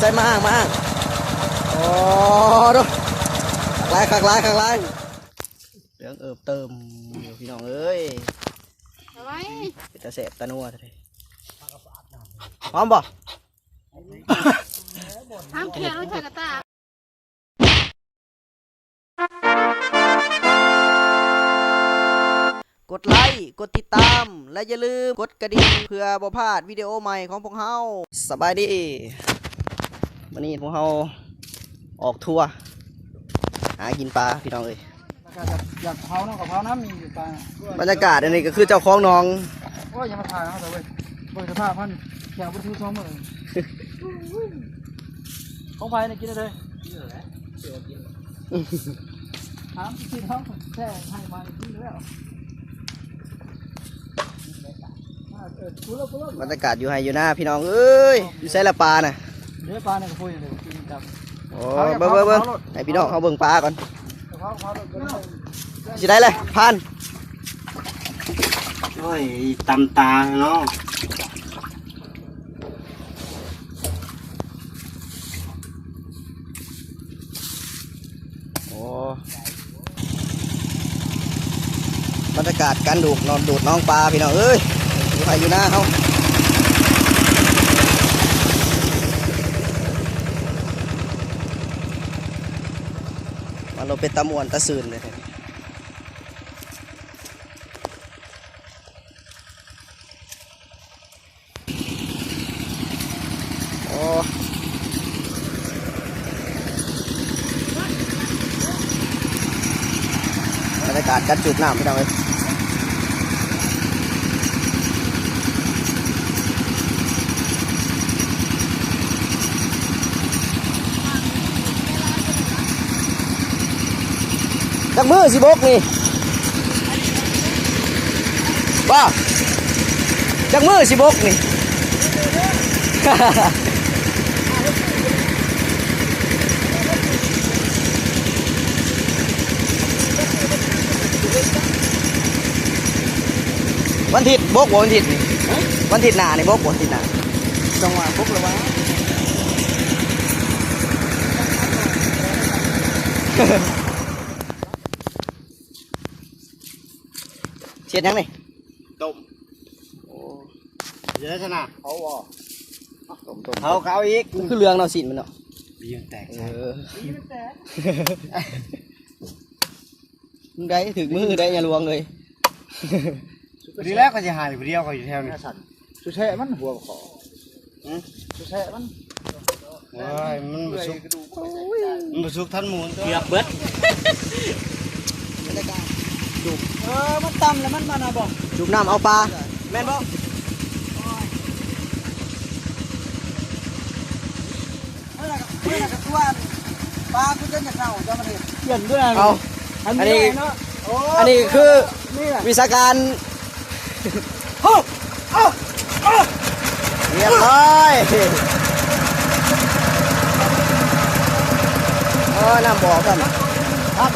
ໃສ່ມາອ່າງ ມາອ່າງ ໂອ້ ດູ ຄັກຫຼາຍ ຄັກຫຼາຍ ຄັກຫຼາຍ ເຫຼືອງເອີບເຕີມຢູ່ ພີ່ນ້ອງເອີຍ ສະບາຍ ເປັນຕາແຊບຕານົວແທ້ ຫອມບໍ່? ຫ້າມເຄຍລົງໃສ່ກະຕ່າ ກົດໄລ ກົດຕິດຕາມ ແລະ ຢ່າລືມກົດກະດິ່ງ ເພື່ອບໍ່ພາດວິດີໂອໃໝ່ຂອງພວກເຮົາ. ສະບາຍດີ ມື້ນີ້ພວກເຮົາອອກທົວຫາກິນປາ ພີ່ນ້ອງເອີຍ. ຢາກ ຢາກເຜົາເນາະ ກະເຜົານຳ ມີຢູ່ປາ. ບັນຍາກາດອັນນີ້ກະຄືເຈົ້າຂອງໜອງ. ໂອ້ຍ ຢ່າມາຖ່າຍເຮົາເດີເວີຍ ເບິ່ງສະພາບມັນ ແຂວບໍ່ຖືສອງມື້. ຂອງໃຜນີ້ ກິນໄດ້ເລີຍ? ກິນແລ້ວແຫຼະ ຊິວ່າກິນ ຖາມຊິເຮົາແທ້ໃຫ້ມາກິນແລ້ວ. ບັນຍາກາດຢູ່ໄຮ່ຢູ່ນາ ພີ່ນ້ອງເອີຍ. ຢູ່ໃສລະປານະ? ເດີ ປາໃນກະໂພຍເດີ ກິນກັບ. ໂອ້ ເອົາ ເບິ່ງ ເບິ່ງ ເບິ່ງ ເອົາໂລດ ໃຫ້ພີ່ນ້ອງເຮົາເບິ່ງປາກ່ອນ. ເອົາ ເອົາໂລດ ຊິໄດ້ແຫຼະ ຜ່ານ. ໂອ້ຍ ຕຳຕາເນາະ. ໂອ້ ບັນຍາກາດການໂດດໜອງ ໂດດໜອງປາ ພີ່ນ້ອງເອີຍ ຢູ່ໄຮ່ຢູ່ນາເຮົາ. ມັນເປັນຕາມ່ວນຕາຊື່ນເລີຍ. ໂອ້ ບັນຍາກາດການສູບນ້ຳ ພີ່ນ້ອງເອີຍ. ຈັກມື້ຊິບົກນີ້ ບໍ່ ຈັກມື້ຊິບົກນີ້? ວັນທິດບົກບໍ່ ວັນທິດນີ້? ຮະ? ວັນທິດໜ້ານີ້ບົກບໍ່ ທິດໜ້າ? ຈັງຫວະບົກລະຫວ່າງ ເຮັດຫຍັງນີ້? ຕົ້ມ. ໂອ້ ເຮັດຈັ່ງໃດຊັ້ນນະ? ເຜົາບໍ່? ຕົ້ມໆ ເຜົາກະເອົາອີກ. ຄືເຫຼືອງເນາະ ຊີ້ນມັນເນາະ. ບີມັນແຕກ. ເອີ ມຶງໄດ້ ຖືກມືໄດ້ ຍາຫຼວງເອີຍ. ດີແລ້ວ ຂ້ອຍຊິຫາຢູ່ຜູ້ດຽວ ຂ້ອຍຢູ່ແຖວນີ້. ສຸແຊະມັນຫົວຂໍ. ຫຶ? ສຸແຊະມັນ. ໂອ້ຍ ມັນບໍ່ສຸກ ມັນບໍ່ສຸກທັນໝູນຕົວະ. ເກືອບເບິດ. ເອີ ມັນຕຳແລ້ວມັນມານະບໍ່? ສູບນ້ຳເອົາປາ ແມ່ນບໍ່? ໂອ້ຍ ເມື່ອນັ້ນກະ ເມື່ອນັ້ນກະຕົວະ ປາຄືຈົນຈະເນົ່າ ເຈົ້າມາເຮັດ. ປ່ຽນດ້ວຍ ເອົາ ອັນນີ້ ອັນນີ້ເນາະ. ໂອ້ ອັນນີ້ຄື ນີ້ແຫຼະ ວິຊາການ. ຮຽບຮ້ອຍ. ໂອ້ ນ້ຳບໍ່ອອກຊ້ຳ.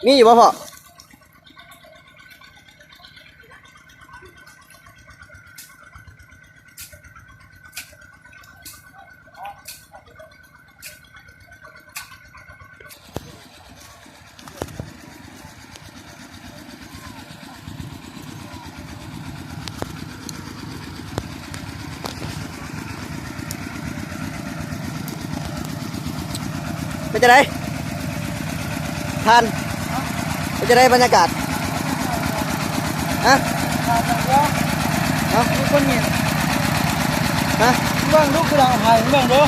ມີຢູ່ບໍ່ພໍ່? ເປັນຈັ່ງໃດທ່ານ? ເປັນຈັ່ງໃດບັນຍາກາດ? ຮະ? ຮະ? ມີຄົນຍິງ. ຮະ? ເບິ່ງດູ ຄືເຮົາຖ່າຍເບິ່ງດູ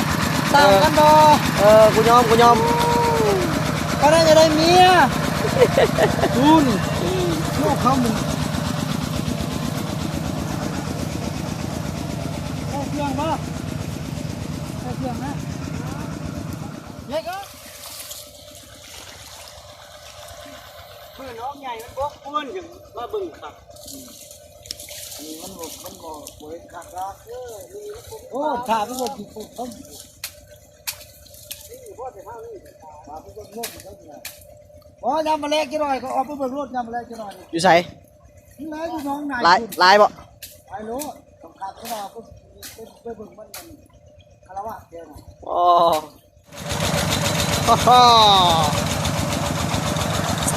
ຕ່າງກັນບໍ່? ເອີ ກູຍອມ ກູຍອມ. ປານນັ້ນຈະໄດ້ເມຍ. ຄູນ ລູກເຂົາມຶງ. ໃສ່ເຄື່ອງບໍ່? ໃສ່ເຄື່ອງນະ. ເຮັດເອົາ. ມື້ນ້ອງໃຫຍ່ມັນບົກພຸ້ນ ຈັ່ງມາເບິ່ງຄັກ. ອັນນີ້ມັນບໍ່ ມັນບໍ່ ບໍ່ເຫັນຄັກລະ. ເອີ ນີ້ມັນບໍ່ມີ ໂອ້ ຖ້າມັນບໍ່ກິນປຸບ ນີ້ບໍ່ໄດ້ທາງນີ້ ຖ້າມັນບໍ່ລົງໄປເທື່ອ. ບໍ່ ຍາມມາແລງຈັກໜ່ອຍ ກໍອອກໄປເບິ່ງໂລດ ຍາມມາແລງຈັກໜ່ອຍ. ຢູ່ໃສ? ນີ້ແຫຼະ ຢູ່ໜອງນາຍ ຫຼາຍ ພຸ້ນ ຫຼາຍບໍ່? ຫຼາຍໂລດ ສຳຄັນ ເພາະວ່າເພິ່ນ ເພິ່ນໄປເບິ່ງມັນ ມັນຄາລະວະແກນະ. ອໍ ໂອ້ໂຫ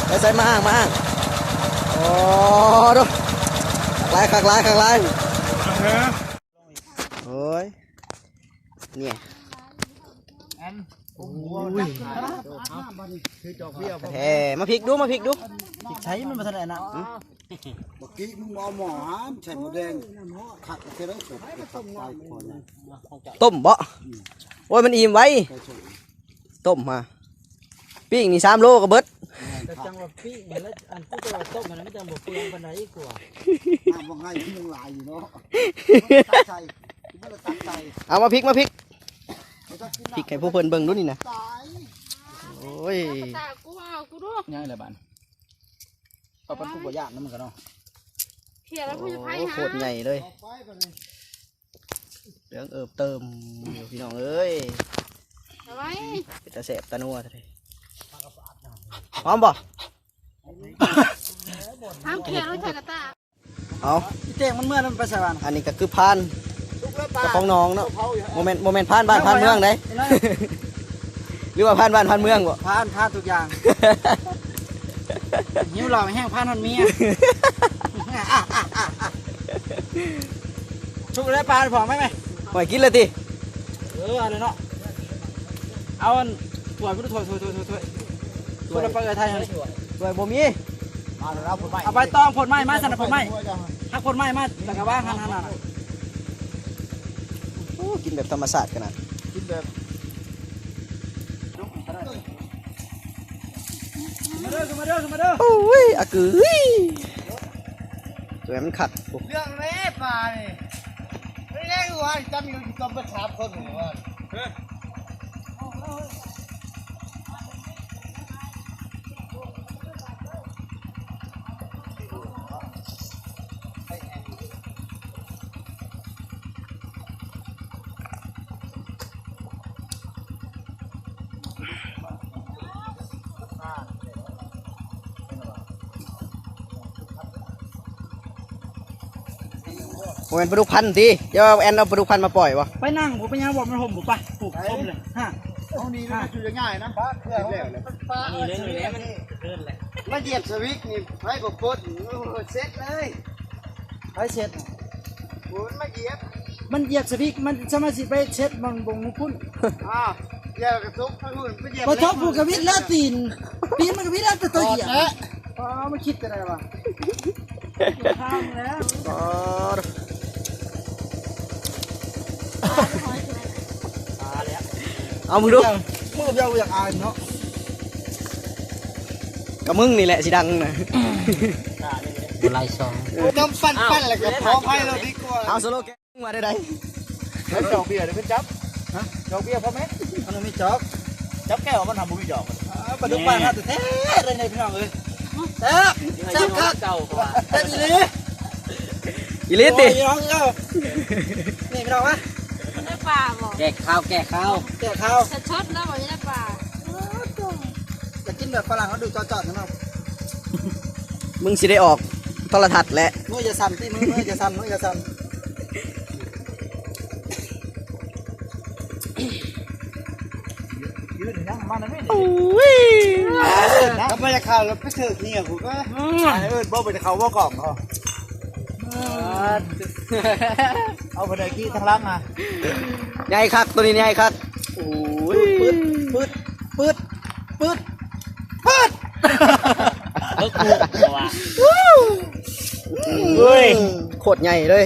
ໄປໃສມາ ມາ. ໂອ້ ດູ ຄັກຫຼາຍ ຄັກຫຼາຍ ຄັກຫຼາຍ. ໂອ້ຍ ນີ້ ໂອ້ຍ ຄືຈອກເບ້ຍ ແທ້ ມາພິກດູ ມາພິກດູ. ພິກໃສ ມັນບໍ່ທັນໄດ້ອັນນັ້ນ. ບັກກີ້ ມຶງບໍ່ເອົາໝໍ້ຫາ ໃສ່ໝູແດງ ຄັກແທ້ເດີ. ຕົ້ມບໍ່? ໂອ້ຍ ມັນອີ່ມໄວ. ຕົ້ມຫາ ປີ້ງນີ້ສາມໂລກໍເບິດ. ແມ່ນ ແຕ່ຈັ່ງວ່າປີ້ງຫັ້ນລະ ອັນຜູ້ເຈົ້າວ່າຕົ້ມຫັ້ນລະ ມັນຈັ່ງບໍ່ເປືອງປານໃດກວ່າ. ນ້ຳບໍ່ໃຫ້ ຍັງຫຼາຍຢູ່ເນາະ. ຕັກໃສ່ ກິນແລ້ວຕັກໃສ່. ເອົາມາພິກ ມາພິກ ພິກໃຫ້ພວກເພິ່ນເບິ່ງດູນີ້ນະ. ຕາຍ ໂອ້ຍ ຕາກູເອົາກູດູ ຍັງລະບາດ. ເອົາປານຜູ້ບໍ່ຢ້ານນຳມັນກະເນາະ. ເພຍແລ້ວຜູ້ຈະໄປຫາ ໂອ້ ໂຄດໃຫຍ່ເລີຍ. ເຫຼືອງເອີບເຕີມຢູ່ພີ່ນ້ອງເອີຍ. ເອົາໄວ້ ເປັນຕາແຊບຕານົວແທ້. ຫອມບໍ່? ທາງເພຍແລ້ວໃສ່ກະຕາ. ເອົາ ອີແຕງມັນເມືອນ ມັນໄປໃສຫວານ. ອັນນີ້ກໍຄືພານເຈົ້າຂອງໜອງເນາະ. ບໍ່ແມ່ນ ບໍ່ແມ່ນພານບ້ານພານເມືອງໃດ. ຫຼືວ່າພານບ້ານພານເມືອງບໍ່? ພານ ພານທຸກຢ່າງ. ຫິວເຫຼົ້າແຮງ ພານຮອດເມຍ. ສຸກແລ້ວປາ ພອງໄປໄໝ? ຫອຍ ກິນແລ້ວຕິ? ເອີ ເອົາແລ້ວເນາະ. ເອົາອັນ ຖ້ວຍ ຖ້ວຍ ຖ້ວຍ ຖ້ວຍ ຖ້ວຍ ຖ້ວຍ ໄປເອີໄທຫັ້ນ. ຖ້ວຍບໍ່ມີ. ມາແລ້ວ ເອົາຜົນໄມ້ ເອົາໃບຕອງ ຜົນໄມ້ມາຊັ້ນນະ ຜົນໄມ້. ຫາຜົນໄມ້ມາ ແລ້ວກໍວາງຫັ້ນ ຫັ້ນນະ. ໂອ້ ກິນແບບທຳມະຊາດຂະໜາດ. ກິນແບບ ມາເດີ ມາເດີ ມາເດີ. ໂອ້ຍ ອາກື ໂຕໃຫ້ມັນຄັກ. ເລື່ອງແລປານີ້ ໄດ້ຮູ້ວ່າຈຳຢູ່ ຢູ່ກັບເບິດສາມຄົນ. ບໍ່ແມ່ນປາດຸກພັນຕິ? ຢ່າວ່າແອນເອົາປາດຸກພັນມາປ່ອຍບໍ່? ໄປນັ່ງ ບໍ່ເປັນຫຍັງ ບໍ່ ມັນຮົ່ມບໍ່ປະ. ປູກ ເອີ ຮົ່ມເລີຍ. ຮະ ເອົານີ້ມັນຢູ່ງ່າຍນະ. ປາເຄື່ອງແລ້ວ ປານີ້ເລີຍ ມັນປາ ນີ້ເລີຍ ມັນເກີນແຫຼະ. ມາຢຽບສະວິກນີ້ ໃຜບໍ່ປົດ ໂອ້ ເສັດເລີຍ. ໃຜເຊັດ? ໂອ້ຍ ມັນມາຢຽບ ມັນຢຽບສະວິກ ມັນສາມາດຊິໄປເຊັດມັນບົ່ງຢູ່ພຸ້ນ. ອ້າວ ຢຽບກະທົບໄປພຸ້ນ ໄປຢຽບ ບໍ່ທົບ ກະວິດແລ້ວຕີນ ຕີນມັນກະວິດແລ້ວແຕ່ໂຕຢຽບ. ອໍ ມັນຄິດຈັ່ງໃດວະ? ຂ້າມແລ້ວ. ເອົາ ມຶງດູ ມືດຽວຢາກອາຍເນາະ. ກະມຶງນີ້ແຫຼະຊິດັງນະ ບໍ່ໄລ່ຊ່ອງ. ນ້ຳປັ່ນໆ ແລ້ວກໍພໍໄພເລີຍດີກວ່າ. ເອົາ ສະໂລແກນວ່າໄດ້ໃດ? ແລ້ວຈອກເບຍເດີ ເພິ່ນຈັບ ຮະ ຈອກເບຍພໍແມ່? ມັນບໍ່ມີຈອກ ຈັບແກ້ວມັນຫາບໍ່ມີຈອກ. ປາດຸກບ້ານເຮົາແທ້ໆ ເລີຍນີ້ພີ່ນ້ອງເອີຍ. ແຊບ ແຊບຄັກ ເຈົ້າ ແຊບອີ່ຫຼີ ອີ່ຫຼີຕິ? ໂອ້ຍ ພີ່ນ້ອງເອີຍ ນີ້ພີ່ນ້ອງມາ ໄດ້ປາບໍ່? ແກ້ຄາວ ແກ້ຄາວ ແກ້ຄາວ ສະຊົດເນາະ ບໍ່ໄດ້ປາ. ຢາກກິນແບບຝຣັ່ງເຮົາດູຈອດໆ ພີ່ນ້ອງ. ມຶງຊິໄດ້ອອກໂທລະທັດແຫຼະ. ມືຢ່າສັ່ນຕິ ມື ມືຢ່າສັ່ນ ມືຢ່າສັ່ນ. ໂອ້ຍ ຖ້າບໍ່ຢາກເຂົ້າແລ້ວໄປຖືກເມຍພຸ້ນ. ເອີ້ນບໍ່ໄປເຂົ້າບໍ່ກ້ອງເຂົາ. ເອົາໄປໄດ້ກີ້ທາງຫຼັງນະ. ໃຫຍ່ຄັກ ໂຕນີ້ໃຫຍ່ຄັກ. ໂອ້ຍ ປຶດ ປຶດ ປຶດ ປຶດ ປຶດ. ເບິ່ງກູວ່າ ໂອ້ຍ ໂຄດໃຫຍ່ເລີຍ.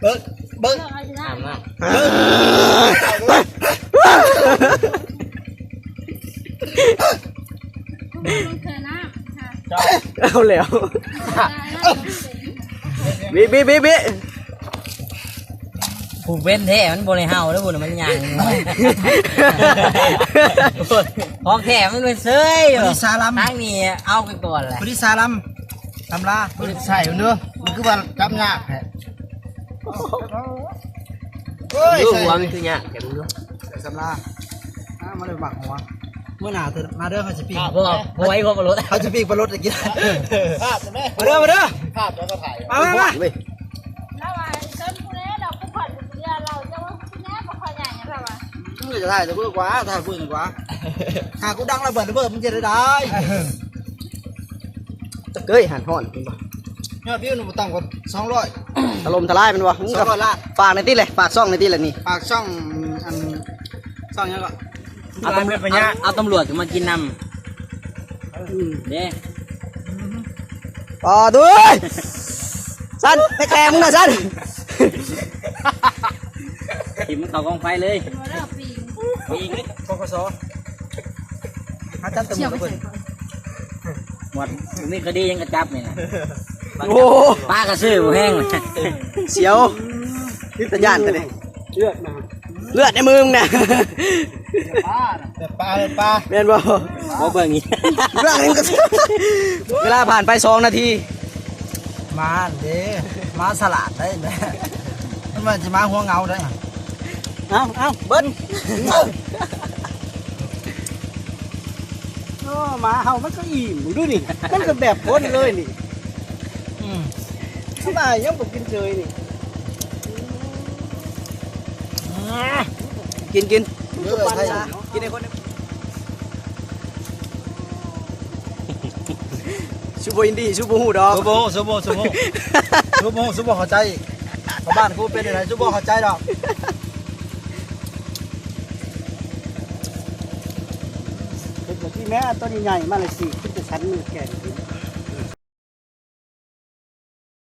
ເບິ່ງ ເບິ່ງ ເບິ່ງ ເບິ່ງ. ເອົາແລ້ວ ບິ ບິ ບິ ບິ. ຜູ້ເປັນແທ້ມັນບໍ່ໄດ້ເຫົ່າເດີ້ ຜູ້ນັ້ນມັນຍ່າງ ຂອງແທ້ມັນເປັນເຊີຍຢູ່ ຜູ້ທີ່ສາລຳ ທາງນີ້ເອົາໄປກ່ອນແຫຼະ ຜູ້ທີ່ສາລຳ ສຳລາ ເບິ່ງໃສ່ເບິ່ງດູ ມັນຄືວ່າຈັບຍາກແທ້ ໂອ້ຍ ໃສ່ຫົວມັນຄືຍາກແທ້ ເບິ່ງດູ ໃສ່ສຳລາ ອ່າ ມາເດີ ໝາກຫົວ ມື້ໜ້າເທີມາເດີ ເຮົາຊິປີ້ງ ບໍ່ ບໍ່ໄຫວ ບໍ່ປາລົດ ເຮົາຊິປີ້ງປາລົດໃຫ້ກິນ ພາບແມ່ ມາເດີ ມາເດີ ພາບແລ້ວກໍຖ່າຍ ມາ ມາ ມາ ລາວວ່າເຊີນຜູ້ໃດ ລາວຜູ້ຂ້ອຍຜູ້ດຽວ ລາວຈະວ່າຜູ້ໃຫຍ່ບໍ່ຄ່ອຍໃຫຍ່ ລາວວ່າ ມຶງກໍຈະຖ່າຍແຕ່ເບິ່ງກວ່າ ຖ່າຍເບິ່ງກວ່າ ຫາກູດັງລະເບີດລະເບີດ ມຶງຈະໄດ້ໄດ້ ຕະເກີຍຫັ້ນຮ້ອນ ເຫັນບໍ່? ຍອດວິວນີ້ບໍ່ຕ່ຳກວ່າສອງຮ້ອຍ ຖະຫຼົ່ມທະລາຍແມ່ນບໍ່? ສອງຮ້ອຍລ້ານ ຝາກໜ່ອຍຕິແຫຼະ ຝາກຊ່ອງໜ່ອຍຕິລະນີ້ ຝາກຊ່ອງ ອັນ ຊ່ອງຫຍັງກໍ? ເອົາຕຳ ເອົາຕຳຫຼວດມາກິນນຳ ເດ້ ອໍ ດູຍ ຊັ້ນ ແຕ່ແກມຶງນະຊັ້ນ ຖິ້ມມັນເຂົ້າກອງໄຟເລີຍ ປີງ ປກສ ຫາຈັບຕຳຫຼວດເພິ່ນ ໝວດມີຄະດີຫຍັງກໍຈັບນີ້ນະ ໂອ້ ປາກະຊື້ບໍ່ແຮງ ສຽວ ເປັນຕາຢ້ານແທ້ເດ ເລືອດນະ ເລືອດໃນມືມຶງນະ ເລືອດປາ ເລືອດປາ ແມ່ນບໍ່? ບໍ່ເບິ່ງອີກ ເວລາຜ່ານໄປສອງນາທີ ມາເດ້ ມາສະຫຼາດໄດ້ແຫຼະ ມັນວ່າຊິມາຫົວເຫງົາໄດ້ ເອົາ ເອົາ ເບິດ ໂອ້ ໝາເຮົາມັນກໍອີ່ມ ເບິ່ງດູນີ້ ມັນກໍແບບຄົນເລີຍນີ້ ອືມ ສະບາຍ ຍັງບໍ່ກິນເສີຍນີ້ ກິນ ກິນ ກິນໃຫ້ຄົນ ຊູບໍ່ອິນດີ ຊູບໍ່ຮູ້ດອກ ຊູບໍ່ຮູ້ ຊູບໍ່ຮູ້ ຊູບໍ່ຮູ້ ຊູບໍ່ເຂົ້າໃຈ ຊາວບ້ານກູເປັນຈັ່ງໃດ ຊູບໍ່ເຂົ້າໃຈດອກ ເຮັດແບບນີ້ແມ້ ໂຕໃຫຍ່ໆ ມາເລີຍຊິ ຄິດຈະສັນມັນແກ່ນກິນ.